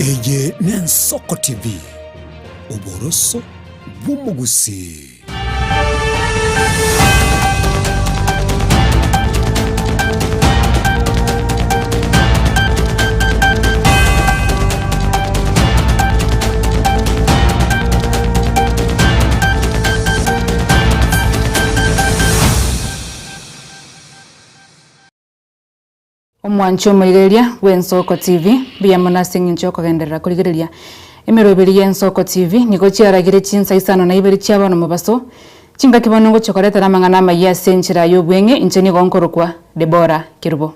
Eye n'Ensoko TV, oboroso bw'omogusii. Omwanchi omorigereria bw'Ensoko TV, mbuya mono ase eng'encho y'okogenderera korigereria emeroberi y'Ensoko TV. Nigo chiaragire chinsa isano na ibere chia bono mobaso, chingaki bono ngochia koretera amang'ana amayia ase enchera y'obweng'e, inche nigo nkorokwa Deborah Kerubo.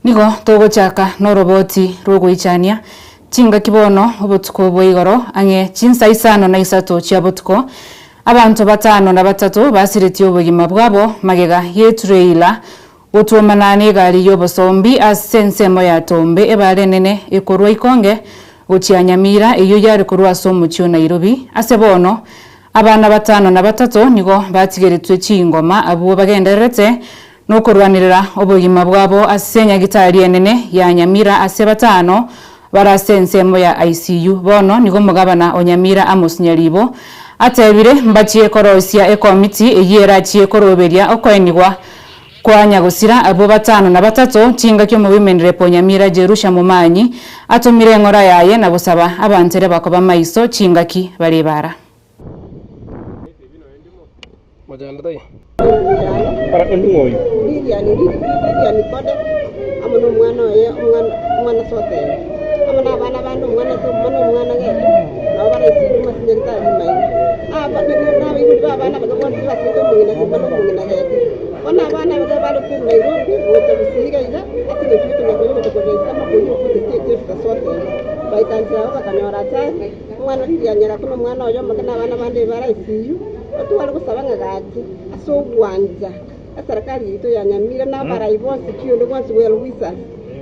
Nigo togochaka noroboti rw'ogoichania chingaki bono obotuko bwa igoro ang'e chinsa isano na isato chia botuko, abanto batano na batato basiretie obogima bwabo magega y'etureila gotwomana negari y'obosombi ase ensemo ya Tombe ebara enene ekorwa Ikonge gochia Nyamira eyio yare korwa ase omochie o Nairobi. Ase bono abana batano na batato nigo batigeretwe chingoma abwo bagendererete Nokorwanerera obogima bwabo ase nyagitari enene ya Nyamira ase batano bare ase ensemo ya ICU. Bono nigo omogabana o Nyamira Amos Nyaribo atebire mbachie korosia ekomiti eyio erachie koroberia okoenigwa kwa nyagosira abwo batano na batato chingaki omowomen rep o Nyamira Jerusha Momanyi atomire eng'ora yaye na gosaba abantere bakoba maiso chingaki bare ebara. Lilian Lilian Kode, amo nomwana oye omwana omwana Soten, amo na abana bande omwana Tuma na omwana Geto, nabo baraisire ase nyagetari rimaina. Aba na abaibori ba abana baria bonsi basete omong'ina Tuma na omong'ina Geto. Bono abana baria bare korwa Nairobi gocha Gusii iga iga, ase eng'encho y'okonya konya gocha korera ise amakoyo okotesia ekefu Soten. Baika nchera abwo bakanyora achari, omwana Lilian agakuna omwana oye omoke na abana bande bare ICU. Otware gosaba ng'a gaki ase ogwancha eserekari yaito ya Nyamira na abarai bonsi ki onde bwensi well wishers,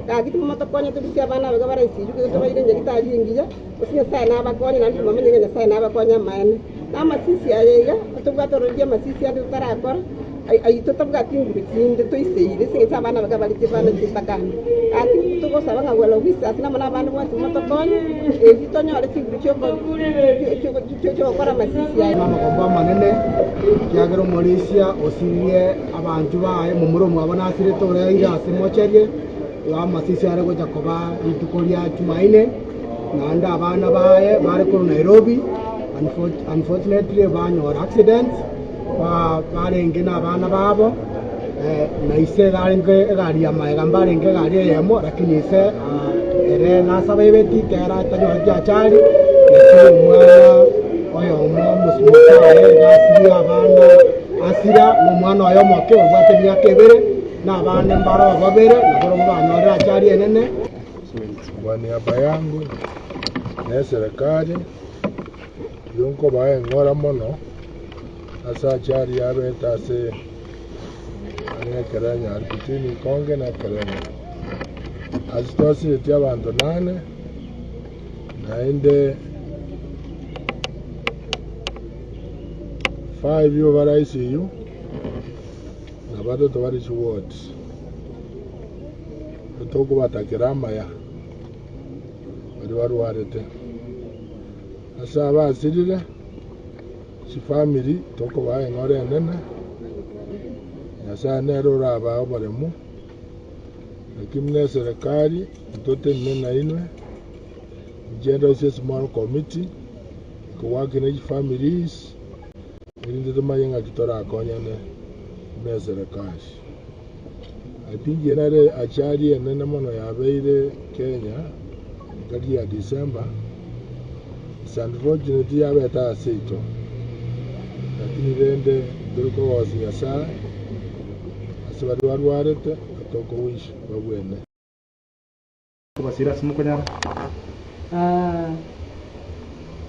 gaki timotokonye torusie abana aba iga bare ICU gose tobaire nyagetari engiya, gose Nyasaye nabakonye naende timomanye ng'a Nyasaye nabakonye amaene. Na amasisi aya iga, tobwate ororeri amasisi ande totarakora, ayio totabwati nguru chinde toiseire ase eng'encho abana aba iga bare chibana chintakana. Gaki togosaba ng'a well wishers namo na abande bonsi motokonye, erio tonyore chinguru chioko chi'ogokora amasisi aya. Namagombo amanene, ekiagera omorisia osiririe abanchwa baye, momura omwabo nasirete oreire ase mocherie, igo amasisi are gocha koba rituko ria Jumaine, naende abana baye bare korwa Nairobi, unfortunately banyora accident, ba barenge na abana babo, na ise iga arenge egari ya magega mbarenge egari eyemo, lakini ise ere nasabaibeti ekero atanyoreti achari, lakini omwana oyomo omosae iga asirie abana asira, na omwana oye omoke obwate emiaka ebere, na abande mbare babere, nabarobwo banyorire achari enene. Kwa niaba yangu na eserekari, tiga nkobaa eng'ora mono ase achari yabete ase ang'e ekero enyari between Ikonge na Ekerenyo. Ase twasiretie abanto nane, naende five igo bare ICU, na batato bare chiwards. Tokobatakera amaya baria barwarete. Ase abasirire chifamiri tokobaa eng'ora enene, Nyasae nere orabae oboremu, lakini buna eserekari ntotenene nainwe, inche ndosie esmall committee ekowork ne chifamilies erinde tomanye ng'aki torakonyane buna eserekari. I think eye nere achari enene mono yabeire Kenya engaki ya December. It's unfortunate yabete ase ito, lakini rende ntore kogosia Nyasaye ase baria barwarete tokowish babwene. Kobasira ase mokonyara.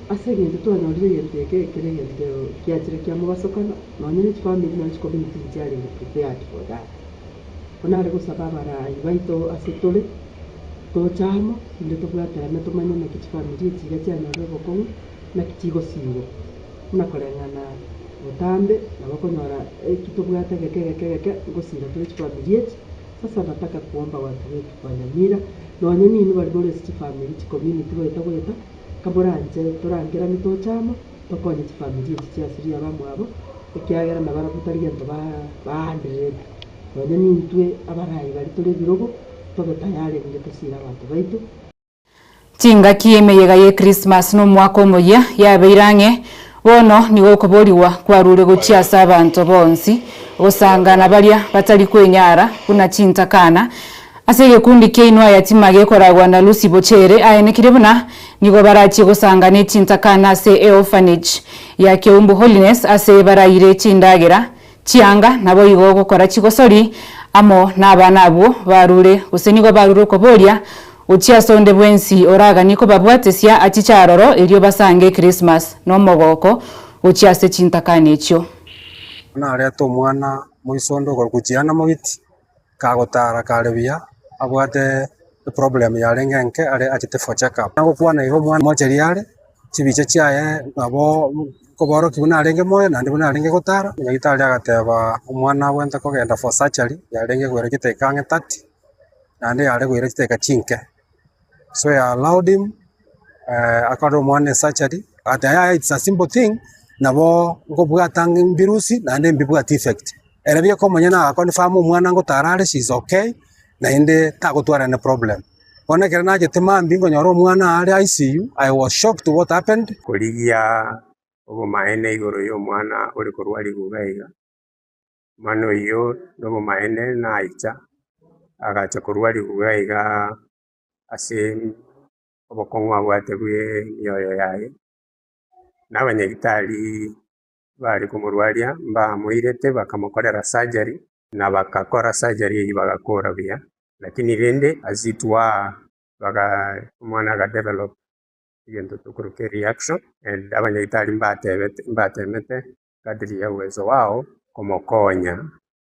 Ase eng'encho twanyorire egento eke ekere egento kiachire kiamobasokana, nonye ne chifamiri nonye chicommunity nchiarenge prepared for that. Bono nare gosaba abarai baito ase tore, toche amo, naende tobwaterane tomanye naki chifamiri echi iga chianyorire obokong'u. Naki chigosiigwa? Buna koreng'ana botambe nabo okonyora eki tobwate egeke egeke egeke ngosiira tore chifamiri echi, sasa nataka kuomba watu wetu kwa Nyamira, nonye ninwe baria more ase chifamiri chicommunity goeta goeta, kamoranche torangeranie toche amo, tokonye chifamiri echi chiasirie abamwabo, ekiagera nabarabwo tari gento ba baandererete. Nonye nintwe abarai baria tore ebirogo, tobe tayari erinde tosiire abanto baito. Chingaki emeyega ye Christmas na omwaka omoyia yabeire ang'e, bono nigo okoborigwa kwarure gochia ase abanto bonsi, gosanga na baria batari kwenyara buna chintakana. Ase egekundi kia Inua Yatima gekoragwa na Lucy Bochere aenekirie buna nigo barachie gosanga ne chintakana ase eorphanage ya Keumbu Holiness ase baraire chindagera, chianga, naboigo gokora chigosori amo nabana abwo barure, gose nigo barure okoboria gochia ase onde bwensi oraganie kobabwatesia achiche aroro erio basange Ekrismasi nomogoko gochia ase chintakana echio. Narete omwana moisonde okorokwa Chiana Mogiti, kagotara kare buya, abwate eproblem yarenge enke are achete for check up. Nagokwana iga omwana mocheri are, chibicha chiaye nabo nkoborokia buna arenge moyo naende buna arenge gotara. Nyagetari agateba omwana abwenerete kogenda for surgery yarenge koira chidakika ang'e 30, naende yare koira chidakika chinke. So I allowed him akore omwana esurgery, agateba yaya it's a simple thing, nabo nkobwata ng'a mbirusia naende mbibwati effect. Ere bieka omonyene aga confirm omwana ngotara are she is okay, naende tagotwara any problem. Bono ekero nachete mambia nkonyora omwana are ICU, I was shocked what happened. Korigia obomaene igoro y'omwana ore korwa ribuga iga. Omwana oyio nobomaene naicha, agacha korwa ribuga iga ase obokong'u abwate bw'emioyo yaye, na abanyagitari bare komorwaria mbamoirete bakamokorera surgery, na bagakora surgery eyio bagakora buya, lakini rende as it were baga omwana aga develop egento tokoroka ereaction and abanyagitari mbatebete mbatemete kadri ya uwezo wao komokonya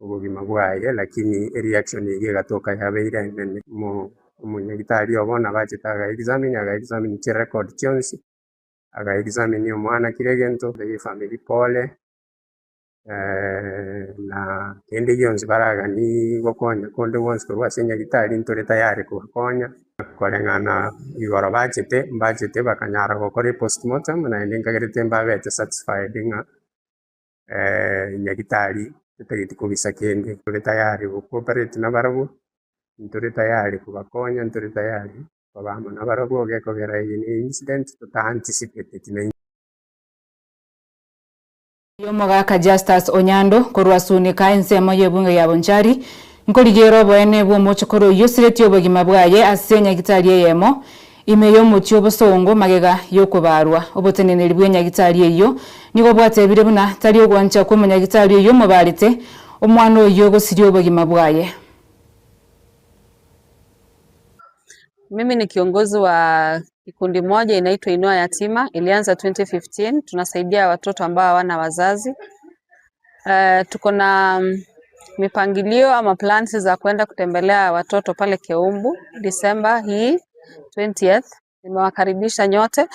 obogima bwaye, lakini ereaction eyio egatoka yabeire enene. Omo omonyagitari obo nabo achete aga examine aga examine chirecord chionsi, aga examine omwana kera egento, efamiri pole, na kende gionsi baragani gokonya konde gwonsi korwa ase nyagitari ntore tayari kobakonya. Koreng'ana igoro bachete, mbachete bakanyara gokora epostmortem naende nkagerete mbabete satisfied ng'a nyagitari tetageti kobisa kende, ntore tayari gocooperate nabarabwo, ntore tayari kobakonya, ntore tayari koba amo nabarabwo gekogera eye ne incident tota anticipateti na. Y'omogaka Justus Onyando korwa Sunika ensemo y'ebunge ya Bonchari, nkorigiera oboene bw'omochokoro oyio osiretie obogima bwaye ase nyagitari eyemo ime y'omochie obosongo magega y'okobarwa. Oboteneneri bw'enyagitari eyio nigo bwatebire buna tari ogwancha kw'omonyagitari oyio omobarete omwana oyio gosiria obogima bwaye. Mimi ni kiongozi wa kikundi moja inaitwa Inua Yatima, ilianza 2015. Tunasaidia watoto ambao hawana wazazi. Tuko na mipangilio ama plans za kwenda kutembelea watoto pale Keumbu Disemba hii 20th. Nimewakaribisha nyote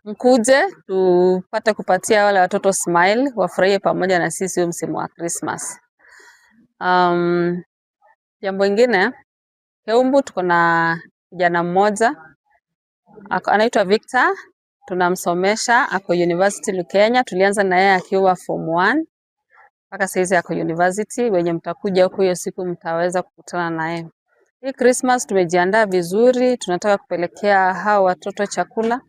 mkuje tupate kupatia wale watoto smile, wafurahie pamoja na sisi huu msimu wa Christmas. Jambo ingine Keumbu tuko na kijana mmoja anaitwa Victor, tunamsomesha ako University Lukenya. Tulianza na yeye akiwa form 1 mpaka saizi ako university. Wenye mtakuja huku hiyo siku mtaweza kukutana naye. Hii Christmas tumejiandaa vizuri, tunataka kupelekea hao watoto chakula,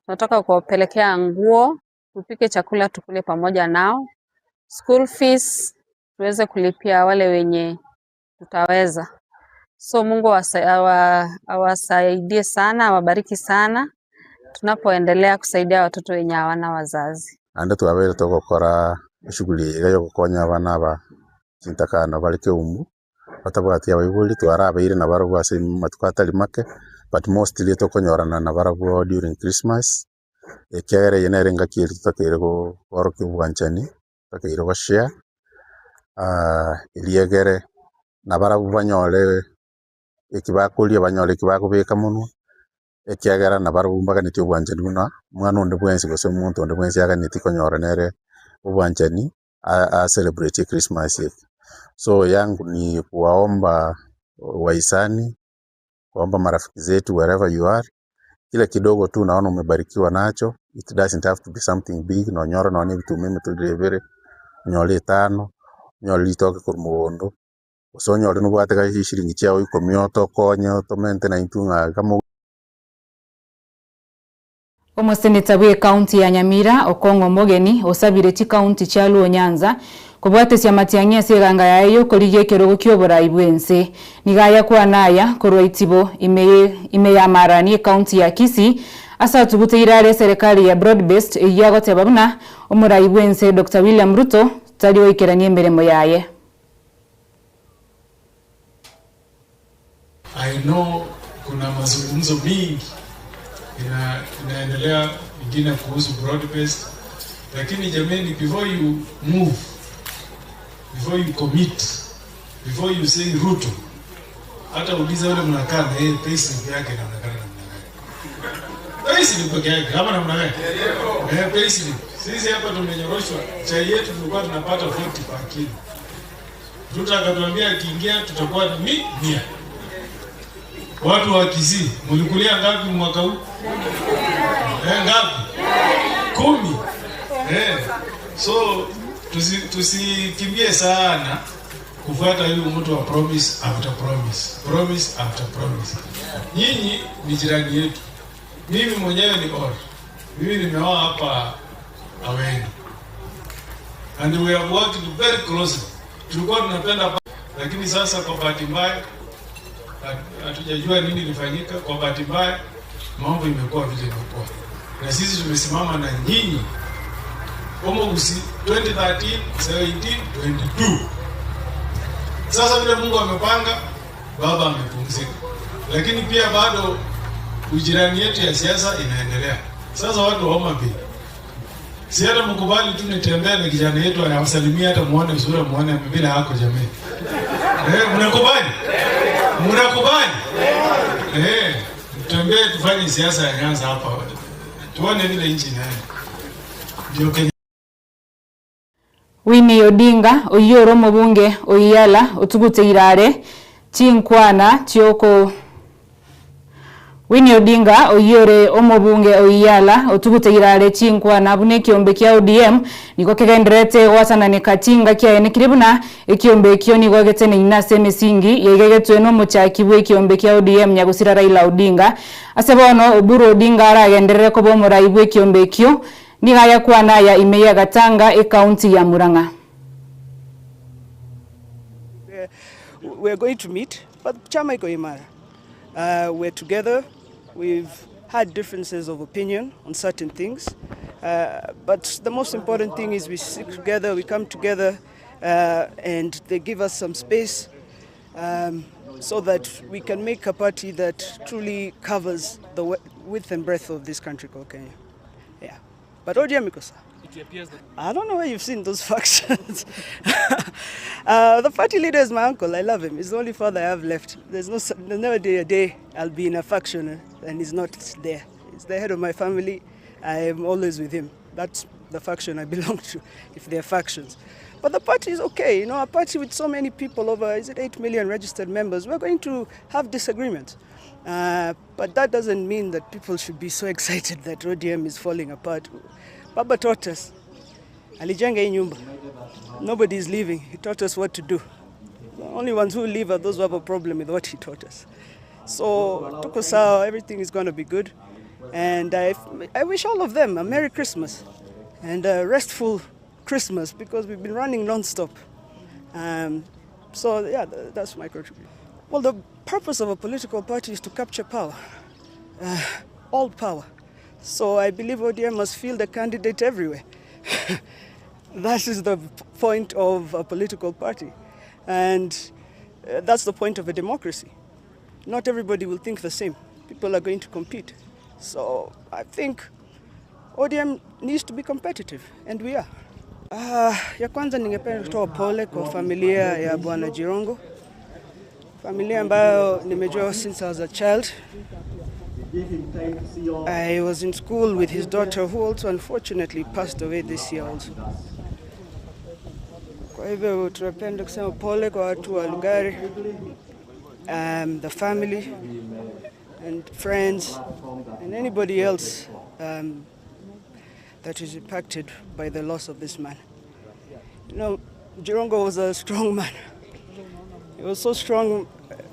tunataka kuwapelekea nguo, tupike chakula tukule pamoja nao, school fees tuweze kulipia wale wenye tutaweza. So Mungu awasaidie sana, awabariki sana tunapoendelea kusaidia watoto wenye hawana wazazi. Naende twabeire togokora eshughuli iga ya ogokonya abana aba chintakana bare Keumbu, batabwati abaibori twarabeire nabarabwo ase amatuko atari make, but mostly tokonyorana nabarabwo during Christmas, ekiagera eye nere engaki eria totakeire koorokia obwanchani, totakeire goshare, eria egere nabarabwo banyore eki bakoria banyore eki bakobeka monwe. Ekiagera nabarabwo mbaganetie obwanchani buna omwana onde bwensi gose omonto onde bwensi aganetie konyora nere obwanchani a celebrate echristmas eye. So yangu ni kuwaomba wahisani, kuwaomba marafiki zetu wherever you are, kile kidogo tu naona umebarikiwa nacho, it doesn't have to be something big, nonyore nonye na ebituma emetoriro ebere, onyore etano, onyore ritoke korwa mogondo, gose onyore nobwate chishiringi chiago ikomi otokonye otomente naintwe ng'a iga mo. Omoseneta bw'ecounty ya Nyamira Okong'o Omogeni osabire chicounty chia Luo Nyanza kobwatesia amatiang'i ase eganga yaye y'okorigia ekerogo ki'oborai bw'ense. Nigo ayakwana aya korwa itibo ime ime ya Marani ecounty ya Kisii ase atuguteire are eserekari ya Broad Based eyio agoteba buna omorai bw'ense Doctor William Ruto tari goikerania emeremo yaye. I know kuna mazungumzo mingi ina, inaendelea ingine kuhusu broad based, lakini jameni, before you move, before you commit, before you say Ruto, hata uliza yule mnakaa na yeye payslip yake inaonekana namna gani? Payslip peke yake ama namna gani? Eh, payslip. Sisi hapa tumenyoroshwa, chai yetu tulikuwa tunapata 40 per kilo. Ruto akatuambia akiingia tutakuwa ni mia. Watu wa Kisii mlikulia ngapi mwaka huu? Eh, ngapi? 10. Eh, so tusikimbie sana kufuata huyu mtu wa promise after promise, promise after promise. Nyinyi ni jirani yetu, mimi mwenyewe ni or, mimi nimeoa hapa Aweni and we have worked very closely. Tulikuwa tunapenda, lakini sasa kwa bahati mbaya hatujajua nini ilifanyika. Kwa bahati mbaya mambo imekuwa vile imekuwa, na sisi tumesimama na nyinyi Omogusi 2013, 17, 22. Sasa vile Mungu amepanga, baba amepumzika, lakini pia bado ujirani yetu ya siasa inaendelea. Sasa watu wa Homa Bay, si hata mkubali tu nitembee na kijana yetu anawasalimia, hata muone sura, muone vile hako jamii. Eh, mnakubali? Mnakubali? Eh, tutembee tufanye siasa ya Nyanza hapa, tuone vile nchi inaenda. Ndio Kenya. Winnie Odinga oyio ore omobunge o Iyala otuguteire are chinkwana chioko Winnie Odinga oyio ore omobunge o Iyala otuguteire are chinkwana buna ekiombe kia ODM nigo kegendererete goatananeka chingaki aenekire buna ekiombe ekio nigo geteneine ase emesingi yaigegetwe na omochaki bwa ekiombe kia ODM Nyagosira Raila Odinga. Ase bono Oburu Odinga aragenderere koba omorai bwa ekiombe ekio nigo ayakwana aya ime ya Gatanga ecounty ya Murang'a. We're going to meet, but chama iko imara. We're together. We've had differences of opinion on certain things, but the most important thing is we sit together, we come together, and they give us some space so that we can make a party that truly covers the width and breadth of this country called Kenya. Yeah. But ODM iko sawa. It appears that I don't know where you've seen those factions. The party leader is my uncle. I love him. He's the only father I have left. There's no, there's never a day I'll be in a faction and he's not there. He's the head of my family. I am always with him. That's the faction I belong to, if there are factions. But the party is okay. A party with so many people, over, is it 8 million registered members, we're going to have disagreements. But that doesn't mean that people should be so excited that ODM is falling apart. Baba taught us. Alijenga hii nyumba. Nobody is leaving. He taught us what to do. The only ones who leave are those who have a problem with what he taught us. So, tuko sawa, everything is going to be good. And I wish all of them a Merry Christmas and a restful Christmas, because we've been running non-stop. That's my contribution. The purpose of a political party is to capture power, all power. So I believe ODM must field a candidate everywhere. That is the point of a political party. And that's the point of a democracy. Not everybody will think the same. People are going to compete. So I think ODM needs to be competitive, and we are. Ya kwanza ningependa kutoa pole kwa familia ya Bwana Jirongo. Familia ambayo nimejua since I was a child. I was in school with his daughter who also unfortunately passed away this year also. Kwa hivyo tunapenda kusema pole kwa watu wa Lugari, the family and friends and anybody else that is impacted by the loss of this man. You know, Jirongo was a strong man. He was so strong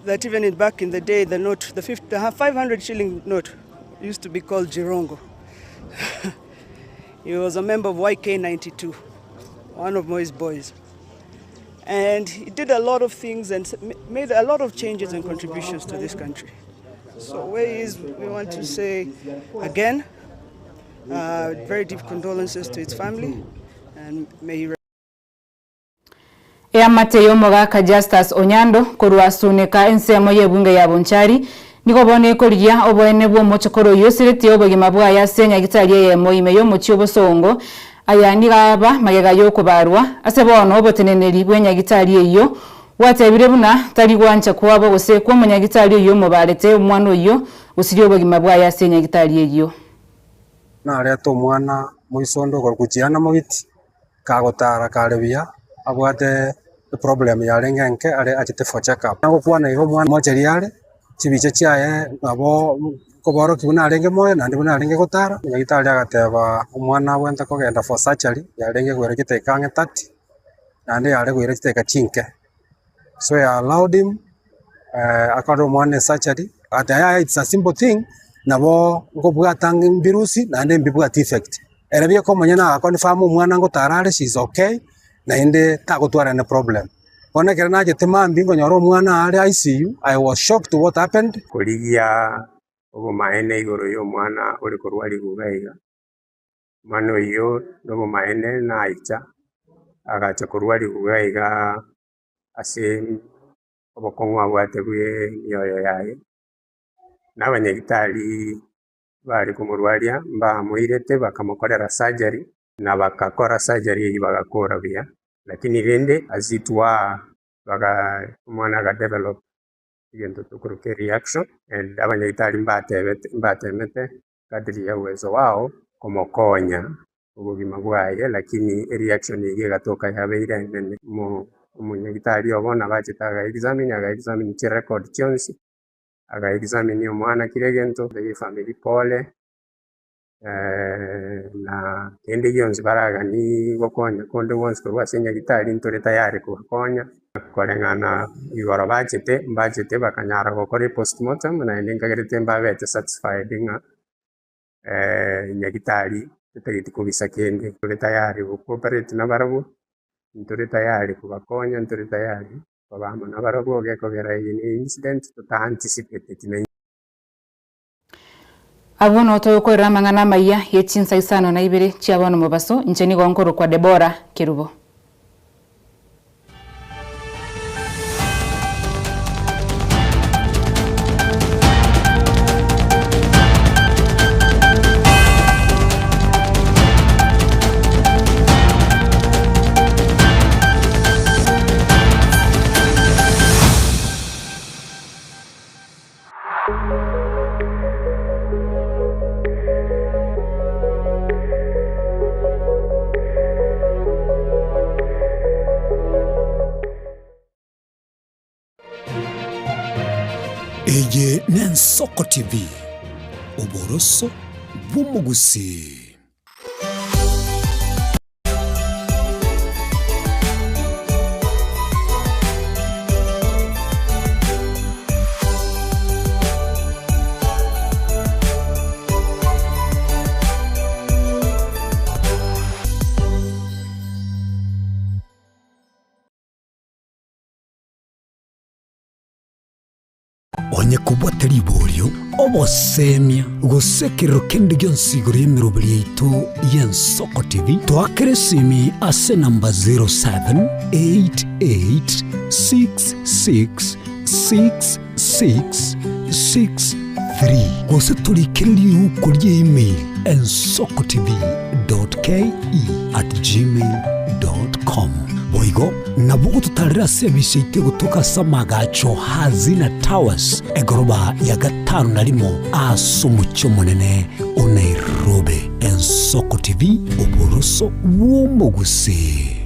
that even in back in the day, the note, the, 50, the 500 shilling note used to be called Jirongo. He was a member of YK92, one of Moi's boys. And he did a lot of things and made a lot of changes and contributions to this country. So where he is, we want to say again, very deep condolences to his family, and may he Eamate y'omogaka Justus Onyando korwa Suneka ensemo y'ebunge ya Bonchari nigo bono ekorigia oboene bw'omochokoro oyio osiretie obogima bwaye ase nyagitari eyemo ime y'omochie obosongo aya nigo aba magega y'okobarwa ase bono oboteneneri bw'enyagitari eyio bwatebire buna tari gwancha kwabo gose kw'omonyagitari oyio omobarete omwana oyio gosiria obogima bwaye ase enyagitari eyio. Narete omwana moisondo okorokwa Chiana Mogiti, kagotara kare buya, abwate eproblem yarenge enke are achete for check up. Nagokwana iga omwana mocheri are, chibicha chiaye nabo nkoborokia buna arenge moyo naende buna arenge gotara. Nyagetari agateba omwana abwenerete kogenda for surgery yarenge koira chidakika ang'e 30, naende yare koira chidakika chinke. So I allowed him akore omwana esurgery, agateba yaya it's a simple thing, nabo nkobwata ng'a mbirusie naende mbibwati effect. Ere bieka omonyene aga confirm omwana ngotara are she is okay, naende tagotwara any problem. Bono ekero nachete mambia nkonyora omwana are ICU, I was shocked what happened. Korigia obomaene igoro y'omwana ore korwa ribuga iga. Omwana oyio nobomaene naicha, agacha korwa ribuga iga ase obokong'u abwate bwa emioyo yaye, na abanyagitari bare komorwaria mbamoirete bakamokorera surgery, na bagakora surgery eyio bagakora buya, lakini rende as it were baga omwana aga develop egento tokoroka ereaction and abanyagitari mbatebete mbatemete kadri ya uwezo wao komokonya obogima bwaye lakini ereaction eyio egatoka yabeire enene. Omo omonyagitari obo nabo achete aga examine aga examine chirecord chionsi, aga examine omwana kera egento, efamiri pole na kende gionsi baragani gokonya konde gwonsi korwa ase nyagitari ntore tayari kobakonya, koreng'ana igoro bachete mbachete bakanyara gokora epostmortem naende nkagerete mbabete satisfied ng'a nyagitari tetageti kobisa kende, tore tayari go cooperate nabarabwo, ntore tayari kobakonya, ntore tayari koba amo nabarabwo gekogera eye ne incident tota anticipateti na. Abwo noo togokorera amang'ana amayia ye chinsa isano na ibere chia bono mobaso, inche nigo nkorokwa Debora Kerubo. Eye n'Ensoko TV, oboroso bw'omogusii. Onye kobwate riborio, obosemia, gose ekerero kende gionsi igoro y'emeroberi yaito y'Ensoko TV, toakere esimi ase enamba 0788666663 gose torikere riuko rie email ensokotv.ke@gmail.com. Boigo. Naboigo, nabo ogototarera ase ebisio yaito egotoka ase amaagacho Hazina Towers, egoroba ya gatano na rimo ase omochie omonene o Nairobi. Ensoko TV, oboroso bw'omogusii.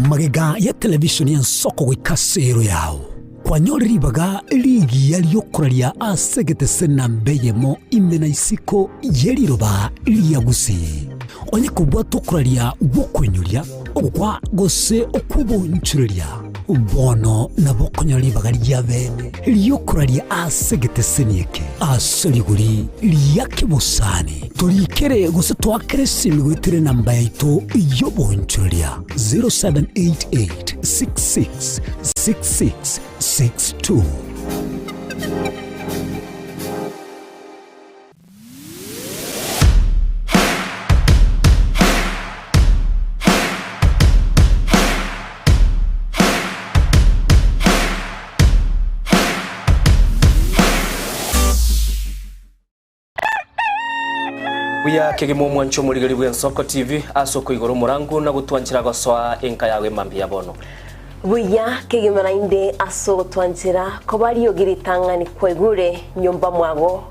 Magega ya televishoni y'ensoko goika ase ero yao, kwanyorire ribaga rigiya ri'okoraria ase egetese namba eyemo ime na isiko ye riroba ria Gusii. Onye kobwate okoraria gw'okoinyoria, ogokwa gose okw'oboonchoreria, bono nabo okonyora ribaga ria bene ri'okoraria ase egeteseni eke ase rigori ria kebosani. Torikere gose toakere esimi goetera enamba yaito y'oboonchoreria 0788 66 66 62. Buya kegima omwancho omorigeri bw'Ensoko TV ase okoigora omorangu na gotwanchera gosoa enka yago emambia ya bono. Buya kegima naende ase ogotwanchera koba riogi ritang'ani kwaigure nyomba mwago.